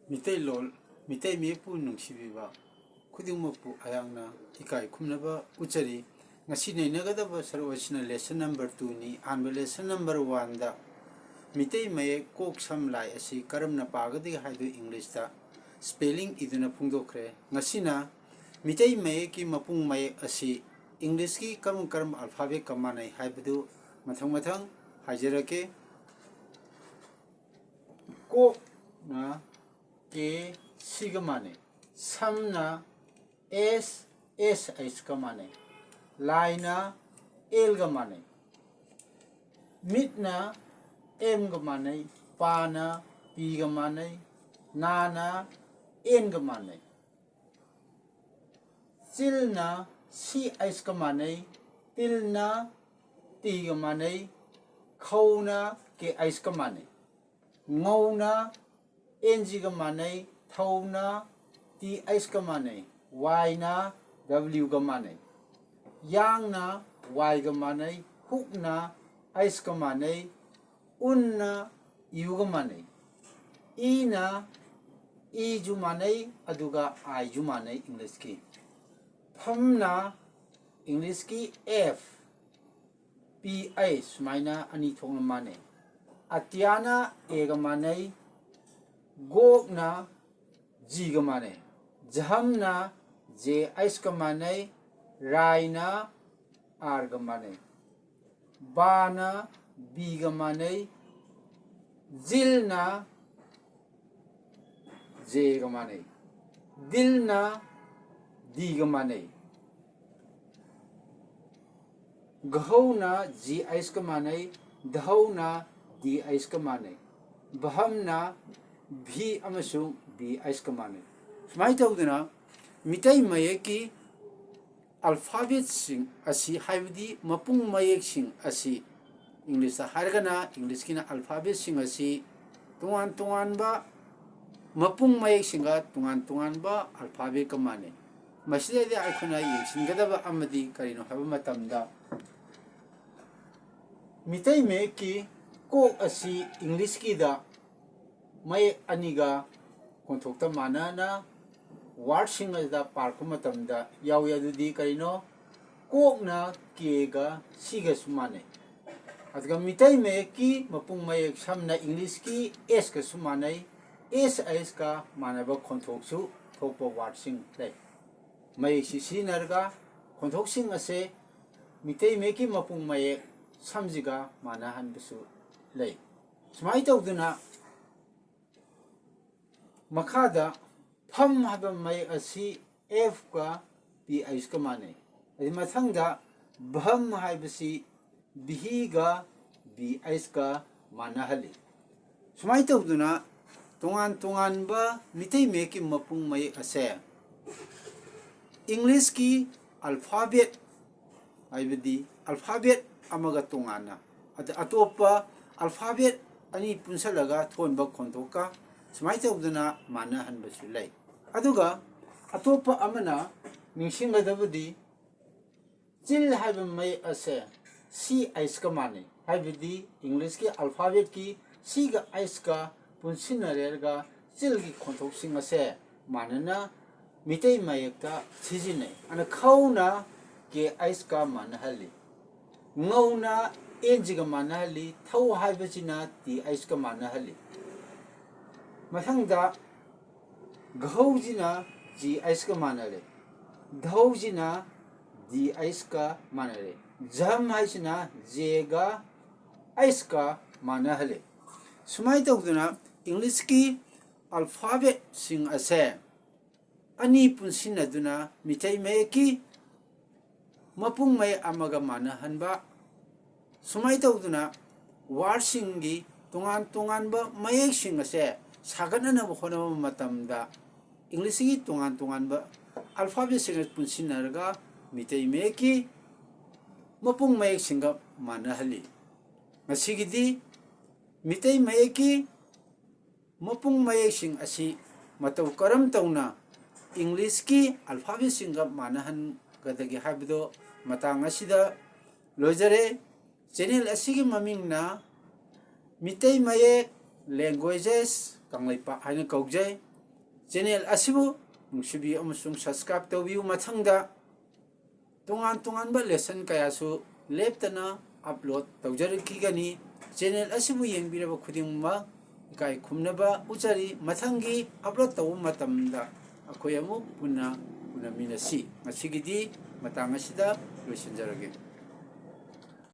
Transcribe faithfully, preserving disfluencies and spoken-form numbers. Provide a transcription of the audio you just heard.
ꯃꯤꯇꯩꯂꯣꯟ, ꯃꯤꯇꯩ ꯃꯌꯦꯛꯄꯨ ꯅꯨꯡꯁꯤꯕꯤꯕ ꯈꯨꯗꯤꯡꯃꯛꯄꯨ ꯑꯩꯍꯥꯛꯅ ꯏꯀꯥꯏ ꯈꯨꯝꯅꯕ ꯎꯠꯆꯔꯤ꯫ ꯉꯁꯤ ꯅꯩꯅꯒꯗꯕ ꯁꯔꯨꯛ ꯑꯁꯤꯅ lesson number two ꯅꯤ꯫ ꯑꯍꯥꯟꯕ lesson number one ꯗ ꯃꯤꯇꯩ ꯃꯌꯦꯛ ꯀꯣꯛ ꯁꯝ ꯂꯥꯏ ꯑꯁꯤ ꯀꯔꯝꯅ ꯄꯥꯒꯗꯒꯦ ꯍꯥꯏꯗꯨ English ꯇ spelling ꯏꯗꯨꯅ ꯐꯣꯡꯗꯣꯛꯈ꯭ꯔꯦ꯫ ꯉꯁꯤꯅ ꯃꯤꯇꯩ ꯃꯌꯦꯛꯀꯤ ꯃꯄꯨꯡ ꯃꯌꯦꯛ ꯑꯁꯤ English ꯀꯤ ꯀꯔꯝ ꯀꯔꯝꯕ alphabet ꯀ ꯃꯥꯟꯅꯩ ꯍꯥꯏꯕꯗꯨ ꯃꯊꯪ ꯃꯊꯪ ꯍꯥꯏꯖꯔꯛꯀꯦ꯫ ꯀꯣꯛꯅ K C ꯒ ꯃꯥꯟꯅꯩ꯫ ꯁꯝꯅ S S H ꯀ ꯃꯥꯟꯅꯩ꯫ ꯂꯥꯏꯅ L ꯒ ꯃꯥꯟꯅꯩ꯫ ꯃꯤꯠꯅ M ꯒ ꯃꯥꯟꯅꯩ꯫ ꯄꯥꯅ P ꯒ ꯃꯥꯟꯅꯩ꯫ ꯅꯥꯅ N ꯒ ꯃꯥꯟꯅꯩ꯫ ꯆꯤꯜꯅ C H ꯀ ꯃꯥꯟꯅꯩ꯫ ꯇꯤꯜꯅ T ꯒ ꯃꯥꯟꯅꯩ꯫ ꯈꯧꯅ K H ꯀ ꯃꯥꯟꯅꯩ꯫ ꯉꯧꯅ N G ꯒ ꯃꯥꯟꯅꯩ꯫ ꯊꯧꯅ T H ꯀ ꯃꯥꯟꯅꯩ꯫ ꯋꯥꯏꯅ W ꯒ ꯃꯥꯟꯅꯩ꯫ ꯌꯥꯡꯅ Y ꯒ ꯃꯥꯟꯅꯩ꯫ ꯍꯨꯛꯅ H ꯀ ꯃꯥꯟꯅꯩ꯫ ꯎꯟꯅ U ꯒ ꯃꯥꯟꯅꯩ꯫ ꯏꯅ E ꯁꯨ ꯃꯥꯟꯅꯩ, ꯑꯗꯨꯒ I ꯁꯨ ꯃꯥꯟꯅꯩ English ꯀꯤ꯫ ꯐꯝꯅ English ꯀꯤ F P H ꯁꯨꯃꯥꯏꯅ ꯑꯅꯤ ꯊꯣꯛꯅ ꯃꯥꯟꯅꯩ꯫ ꯑꯇꯤꯌꯥꯅ A ꯒ ꯃꯥꯟꯅꯩ꯫ ꯒꯣꯛꯅ G ꯒ ꯃꯥꯟꯅꯩ꯫ ꯖꯍꯝꯅ J H ꯀ ꯃꯥꯟꯅꯩ꯫ ꯔꯥꯏꯅ R ꯒ ꯃꯥꯟꯅꯩ꯫ ꯕꯥꯅ B ꯒ ꯃꯥꯟꯅꯩ꯫ ꯖꯤꯜꯅ J ꯒ ꯃꯥꯟꯅꯩ꯫ ꯗꯤꯜꯅ D ꯒ ꯃꯥꯟꯅꯩ꯫ ꯘꯍꯧꯅ G H ꯀ ꯃꯥꯟꯅꯩ꯫ ꯙꯍꯧꯅ D H ꯀ ꯃꯥꯟꯅꯩ꯫ ꯚꯍꯝꯅ V ꯑꯃꯁꯨꯡ B H ꯀ ꯃꯥꯟꯅꯩ꯫ ꯁꯨꯃꯥꯏꯅ ꯇꯧꯗꯅ ꯃꯤꯇꯩ ꯃꯌꯦꯛꯀꯤ alphabet ꯁꯤꯡ ꯑꯁꯤ, ꯍꯥꯏꯕꯗꯤ ꯃꯄꯨꯡ ꯃꯌꯦꯛꯁꯤꯡ ꯑꯁꯤ, English ꯇ ꯍꯥꯏꯔꯒꯅ English ꯀꯤꯅ alphabet ꯁꯤꯡ ꯑꯁꯤ ꯇꯣꯉꯥꯟ ꯇꯣꯉꯥꯟꯕ ꯃꯄꯨꯡ ꯃꯌꯦꯛꯁꯤꯡꯒ ꯇꯣꯉꯥꯟ ꯇꯣꯉꯥꯟꯕ alphabet ꯀ ꯃꯥꯟꯅꯩ꯫ ꯃꯁꯤꯗꯩꯗ ꯑꯩꯈꯣꯏꯅ ꯌꯦꯡꯁꯤꯟꯒꯗꯕ ꯑꯃꯗꯤ ꯀꯔꯤꯅꯣ ꯍꯥꯏꯕ ꯃꯇꯝꯗ, ꯃꯤꯇꯩ ꯃꯌꯦꯛꯀꯤ ꯀꯣꯛ ꯑꯁꯤ English ꯀꯤꯗ ꯃꯌꯦꯛ ꯑꯅꯤꯒ ꯈꯣꯟꯊꯣꯛꯇ ꯃꯥꯟꯅꯅ ꯋꯥꯔꯗꯁꯤꯡ ꯑꯗꯨꯗ ꯄꯥꯔꯛꯄ ꯃꯇꯝꯗ ꯌꯥꯎꯏ꯫ ꯑꯗꯨꯗꯤ ꯀꯔꯤꯅꯣ? ꯀꯣꯛꯅ ꯀꯦꯒ ꯁꯤꯒꯁꯨ ꯃꯥꯟꯅꯩ꯫ ꯑꯗꯨꯒ ꯃꯤꯇꯩ ꯃꯌꯦꯛꯀꯤ ꯃꯄꯨꯡ ꯃꯌꯦꯛ ꯁꯝꯅ ꯏꯪꯂꯤꯁꯀꯤ ꯑꯦꯁꯀꯁꯨ ꯃꯥꯟꯅꯩ꯫ ꯑꯦꯁ ꯑꯩꯁꯀ ꯃꯥꯟꯅꯕ ꯈꯣꯟꯊꯣꯛꯁꯨ ꯊꯣꯛꯄ ꯋꯥꯔꯗꯁꯤꯡ ꯂꯩ꯫ ꯃꯌꯦꯛꯁꯤ ꯁꯤꯖꯤꯟꯅꯔꯒ ꯈꯣꯟꯊꯣꯛꯁꯤꯡ ꯑꯁꯦ ꯃꯤꯇꯩ ꯃꯌꯦꯛꯀꯤ ꯃꯄꯨꯡ ꯃꯌꯦꯛ ꯁꯝꯁꯤꯒ ꯃꯥꯟꯅꯍꯟꯕꯁꯨ ꯂꯩ꯫ ꯁꯨꯃꯥꯏꯅ ꯇꯧꯗꯅ ꯃꯈꯥꯗ ꯐꯝ ꯍꯥꯏꯕ ꯃꯌꯦꯛ ꯑꯁꯤ ꯑꯦꯐꯀ ꯄꯤ ꯑꯩꯆꯀ ꯃꯥꯟꯅꯩ꯫ ꯑꯗꯩ ꯃꯊꯪꯗ ꯚꯝ ꯍꯥꯏꯕꯁꯤ ꯚꯤꯒ ꯚꯤ ꯑꯩꯆꯀ ꯃꯥꯟꯅꯍꯜꯂꯤ꯫ ꯁꯨꯃꯥꯏꯅ ꯇꯧꯗꯅ ꯇꯣꯉꯥꯟ ꯇꯣꯉꯥꯟꯕ ꯃꯤꯇꯩ ꯃꯌꯦꯛꯀꯤ ꯃꯄꯨꯡ ꯃꯌꯦꯛ ꯑꯁꯦ ꯏꯪꯂꯤꯁꯀꯤ ꯑꯜꯐꯥꯕꯦꯠ, ꯍꯥꯏꯕꯗꯤ ꯑꯜꯐꯥꯕꯦꯠ ꯑꯃꯒ ꯇꯣꯉꯥꯟꯅ, ꯑꯗ ꯑꯇꯣꯞꯄ ꯑꯜꯐꯥꯕꯦꯠ ꯑꯅꯤ ꯄꯨꯟꯁꯤꯜꯂꯒ ꯊꯣꯟꯕ ꯈꯣꯟꯊꯣꯛꯀ ꯁꯨꯃꯥꯏꯅ ꯇꯧꯗꯅ ꯃꯥꯟꯅꯍꯟꯕꯁꯨ ꯂꯩ꯫ ꯑꯗꯨꯒ ꯑꯇꯣꯞꯄ ꯑꯃꯅ ꯅꯤꯡꯁꯤꯡꯒꯗꯕꯗꯤ ꯆꯤꯜ ꯍꯥꯏꯕ ꯃꯌꯦꯛ ꯑꯁꯦ ꯁꯤ ꯑꯩꯆꯀ ꯃꯥꯟꯅꯩ, ꯍꯥꯏꯕꯗꯤ ꯏꯪꯂꯤꯁꯀꯤ ꯑꯜꯐꯥꯕꯦꯠꯀꯤ ꯁꯤꯒ ꯑꯩꯆꯀ ꯄꯨꯟꯁꯤꯟꯅꯔꯒ ꯆꯤꯜꯒꯤ ꯈꯣꯟꯊꯣꯛꯁꯤꯡ ꯑꯁꯦ ꯃꯥꯟꯅꯅ ꯃꯤꯇꯩ ꯃꯌꯦꯛꯇ ꯁꯤꯖꯤꯟꯅꯩ꯫ ꯑꯗꯨꯅ ꯈꯧꯅ ꯀꯦ ꯑꯩꯆꯀ ꯃꯥꯟꯅꯍꯜꯂꯤ, ꯉꯧꯅ ꯑꯦꯟꯖꯤꯒ ꯃꯥꯟꯅꯍꯜꯂꯤ, ꯊꯧ ꯍꯥꯏꯕꯁꯤꯅ ꯇꯤ ꯑꯩꯆꯀ ꯃꯥꯟꯅꯍꯜꯂꯤ꯫ ꯃꯊꯪꯗ ꯘꯧꯁꯤꯅ ꯖꯤ ꯑꯩꯆꯀ ꯃꯥꯟꯅꯔꯦ, ꯙꯧꯁꯤꯅ ꯗꯤ ꯑꯩꯆꯀ ꯃꯥꯟꯅꯔꯦ, ꯖꯝ ꯍꯥꯏꯁꯤꯅ ꯖꯦꯒ ꯑꯩꯆꯀ ꯃꯥꯟꯅꯍꯜꯂꯦ꯫ ꯁꯨꯃꯥꯏꯅ ꯇꯧꯗꯅ ꯏꯪꯂꯤꯁꯀꯤ ꯑꯜꯐꯥꯕꯦꯠꯁꯤꯡ ꯑꯁꯦ ꯑꯅꯤ ꯄꯨꯟꯁꯤꯟꯅꯗꯨꯅ ꯃꯤꯇꯩ ꯃꯌꯦꯛꯀꯤ ꯃꯄꯨꯡ ꯃꯌꯦꯛ ꯑꯃꯒ ꯃꯥꯟꯅꯍꯟꯕ, ꯁꯨꯃꯥꯏꯅ ꯇꯧꯗꯅ ꯋꯥꯔꯗꯁꯤꯡꯒꯤ ꯇꯣꯉꯥꯟ ꯇꯣꯉꯥꯟꯕ ꯃꯌꯦꯛꯁꯤꯡ ꯑꯁꯦ ꯁꯥꯒꯠꯅꯅꯕ ꯍꯣꯠꯅꯕ ꯃꯇꯝꯗ ꯏꯪꯂꯤꯁꯀꯤ ꯇꯣꯉꯥꯟ ꯇꯣꯉꯥꯟꯕ ꯑꯜꯐꯥꯕꯦꯠꯁꯤꯡꯒ ꯄꯨꯟꯁꯤꯟꯅꯔꯒ ꯃꯤꯇꯩ ꯃꯌꯦꯛꯀꯤ ꯃꯄꯨꯡ ꯃꯌꯦꯛꯁꯤꯡꯒ ꯃꯥꯟꯅꯍꯜꯂꯤ꯫ ꯉꯁꯤꯒꯤꯗꯤ ꯃꯤꯇꯩ ꯃꯌꯦꯛꯀꯤ ꯃꯄꯨꯡ ꯃꯌꯦꯛꯁꯤꯡ ꯑꯁꯤ ꯃꯇꯧ ꯀꯔꯝ ꯇꯧꯅ ꯏꯪꯂꯤꯁꯀꯤ ꯑꯜꯐꯥꯕꯦꯠꯁꯤꯡꯒ ꯃꯥꯟꯅꯍꯟꯒꯗꯒꯦ ꯍꯥꯏꯕꯗꯣ ꯃꯇꯥꯡ ꯑꯁꯤꯗ ꯂꯣꯏꯖꯔꯦ꯫ ꯆꯦꯅꯦꯜ ꯑꯁꯤꯒꯤ ꯃꯃꯤꯡꯅ ꯃꯤꯇꯩ ꯃꯌꯦꯛ ꯂꯦꯡꯒ꯭ꯋꯦꯖꯦꯁ ꯀꯪꯂꯩꯄꯥꯛ ꯍꯥꯏꯅ ꯀꯧꯖꯩ꯫ ꯆꯦꯅꯦꯜ ꯑꯁꯤꯕꯨ ꯅꯨꯡꯁꯤꯕꯤꯌꯨ ꯑꯃꯁꯨꯡ subscribe ꯇꯧꯕꯤꯌꯨ꯫ ꯃꯊꯪꯗ ꯇꯣꯉꯥꯟ ꯇꯣꯉꯥꯟꯕ lesson ꯀꯌꯥꯁꯨ ꯂꯦꯞꯇꯅ upload ꯇꯧꯖꯔꯛꯈꯤꯒꯅꯤ꯫ ꯆꯦꯅꯦꯜ ꯑꯁꯤꯕꯨ ꯌꯦꯡꯕꯤꯔꯕ ꯈꯨꯗꯤꯡꯃꯛ ꯏꯀꯥꯏ ꯈꯨꯝꯅꯕ ꯎꯠꯆꯔꯤ꯫ ꯃꯊꯪꯒꯤ upload ꯇꯧꯕ ꯃꯇꯝꯗ ꯑꯩꯈꯣꯏ ꯑꯃꯨꯛ ꯄꯨꯟꯅ ꯎꯅꯃꯤꯟꯅꯁꯤ꯫ ꯉꯁꯤꯒꯤꯗꯤ ꯃꯇꯥꯡ ꯑꯁꯤꯗ ꯂꯣꯏꯁꯤꯟꯖꯔꯒꯦ꯫